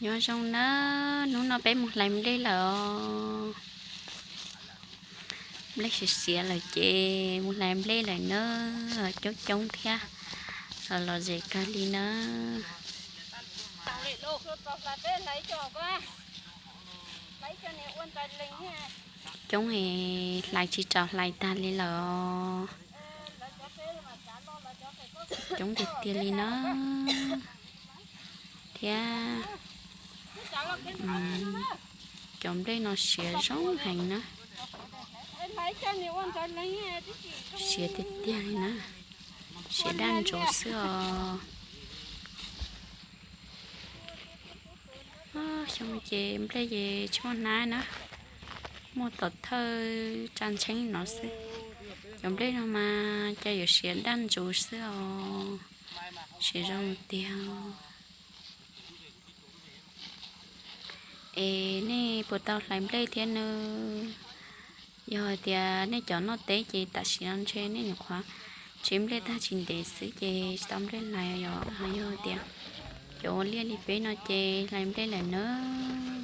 Nyob zoo nawb, hnub no peb mus hlais nplej lawm os. Nplej siav siav lawm ces mus hlais nplej lawm nawb, coob coob thiab, los los zem kawg li nawb. Coob es hlais tsis tau, hlais tag li lawm os. Coob tiag tiag li na. Thiab cov nplej no siav zoo heev na. Siav tiag tiag li na. Siav daj ntsuv xwb os. Xyoo ces nplej ces tsis muaj hnab na, muaj tom thawj tsa ntsheb no xwb. Cov nplej no mas cas yuav siav daj ntsuv xwb os, siav zoo tiag. Es nej puas tau hlais nplej thiab nawb? Yog hais tias nej cov noj teb ces tam sim no ntshe nej nyuam qhuav tseb nplej tag tsis ntev xwb ces tsis tau nplej hlais os. Ho yog tias cov ua liaj li peb no ces hlais nplej lawm nawb.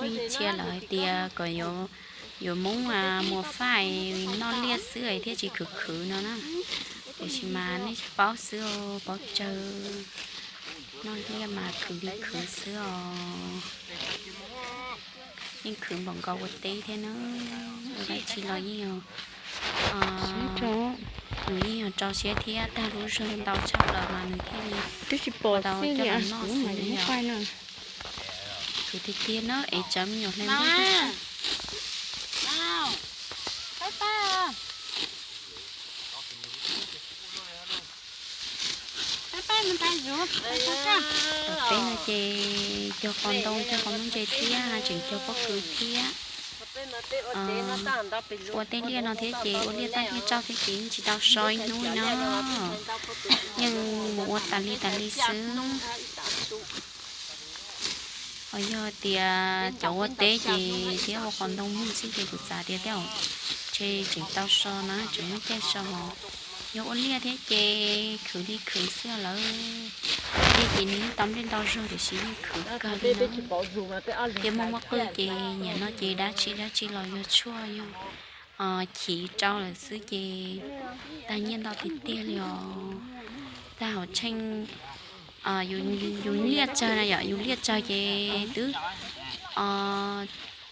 Ib txhia lawv hais tias kom yuav Moob Muas Faj noj liaj xwb thiaj tsis khwv khwv no na. Tiam sis mas nej tsis paub xwb, paub tsawg, noj liaj mas khwv li khwv xwb os. Yeej khwv npaum nkaus ua teb thiab na. Ua dab tsi los yeej, nws yeej yog rau siab thiab tag lub zog ntau tshaj plaws mas nws thiaj li tau coj los noj xwb na yom. Khwv tiag tiag na, es tsawv me nyuam hlais nplej. Peb no ces cog qos ntoo cog qos muaj ntse thiab tseem cog pob kws thiab. Ua tej liaj no thiab ces ua liaj tag kiag tsauj thiab ces yeej tsis tau so ib hnub li no, yeej mus ua tas li tas li xwb. Ho yog tias cov ua teb ces thiab ua qos ntoo muag xwb ces kuv xav tias tej zaum ntshe tseem tau so na, tseem muaj caij so. Yog ua liaj thiab ces khwv li khwv xwb lawm. Ua liaj ces nws yeej tau nplej ntau zog tiam sis yeej khwv kawg li na. Thiab muaj muaj qwj ces nyiam no ces dab tsi dab tsi los yog tshuaj yog chiv rau lawm xwb ces tag nyiaj ntau tiag tiag li os. Tag hauv tsheej yus liaj tsawg na yom, yus liaj tsawg ces twb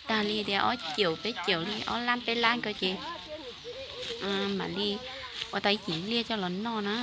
tag li tias ob caum peb caum li ob lab peb lab ko ces mam li ua tau ib yim liaj coj los noj na.